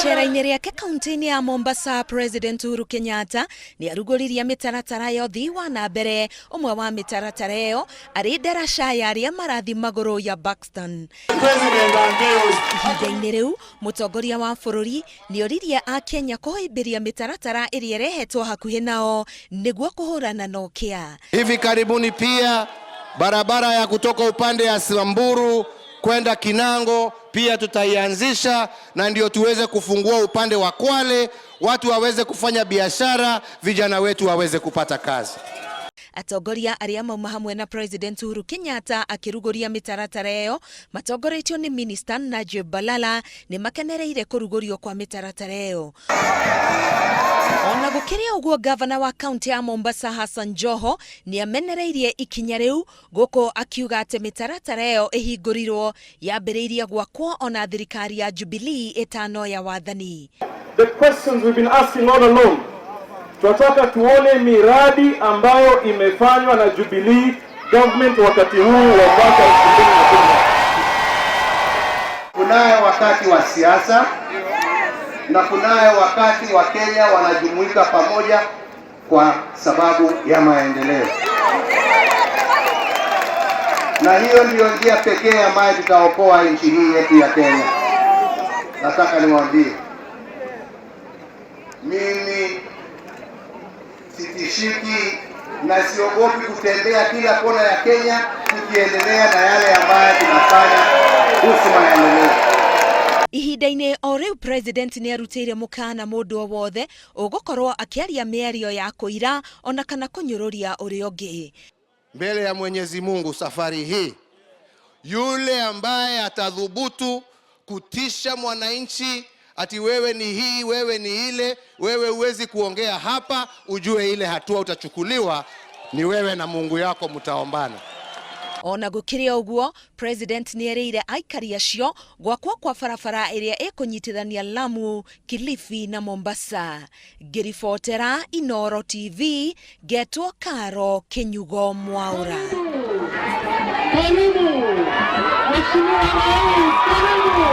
Icera-inĩ rĩake kaunti-inĩ ya Mombasa, President Uhuru Kenyatta nĩ arugũririe mĩtaratara ya ũthii wa na mbere. Ũmwe wa mĩtaratara ĩyo arĩ ndaraca ya arĩa marathi magũrũ ya Buxton. Ihinda-inĩ rĩu, mũtongoria wa bũrũri nĩ oririe Akenya kũhĩmbĩria mĩtaratara ĩrĩa ĩrehetwo hakuhĩ nao nĩguo kũhũrana na ũkĩa. Hivi karibuni pia barabara ya kutoka upande ya Samburu kwenda Kinango pia tutaianzisha, na ndio tuweze kufungua upande wa Kwale, watu waweze kufanya biashara, vijana wetu waweze kupata kazi. Atongoria arĩa mauma hamwe na President Uhuru Kenyatta akĩrugũria mĩtaratara ĩyo, matongoretio nĩ Minister Najib Balala, nĩ makenereire kũrugũrio kwa mĩtaratara ĩyo. Ona gũkĩrĩ ũguo, gavana wa kaunti ya Mombasa Hassan Joho nĩ amenereirie ikinya rĩu, gũkũ akiuga atĩ mĩtaratara ĩyo ĩhingũrirwo yambĩrĩirie gwakwo ona thirikari ya Jubilee ĩtanoya wathani. The questions we've been asking all along. Tunataka tuone miradi ambayo imefanywa na Jubilee government wakati huu wa mwaka 2010. Kunayo wakati wa siasa na kunayo wakati wa Kenya wanajumuika pamoja kwa sababu ya maendeleo, na hiyo ndiyo njia pekee ambayo tutaokoa nchi hii yetu ya Kenya. Nataka niwaambie, mimi sitishiki na siogopi kutembea kila kona ya Kenya tukiendelea na yale ambayo tunafanya kuhusu maendeleo. Ihinda-inĩ o rĩu, President nĩ arutĩire mũkana mũndũ o wothe ũgũkorwo akĩaria mĩario ya kũira ona kana kũnyũrũria ũrĩa ũngĩ. Mbele ya Mwenyezi Mungu safari hii, yule ambaye atadhubutu kutisha mwananchi ati wewe ni hii, wewe ni ile, wewe huwezi kuongea hapa, ujue ile hatua utachukuliwa ni wewe na Mungu yako mtaombana. Ona gũkĩrĩ ũguo, President nĩ erĩire aikari acio gwakwo kwa barabara ĩrĩa ĩkũnyitithania Lamu, Kilifi na Mombasa. Ngĩribotera Inoro TV, ngetwo Karo Kinyugo Mwaura. Karibu Mheshimiwa Rais, karibu.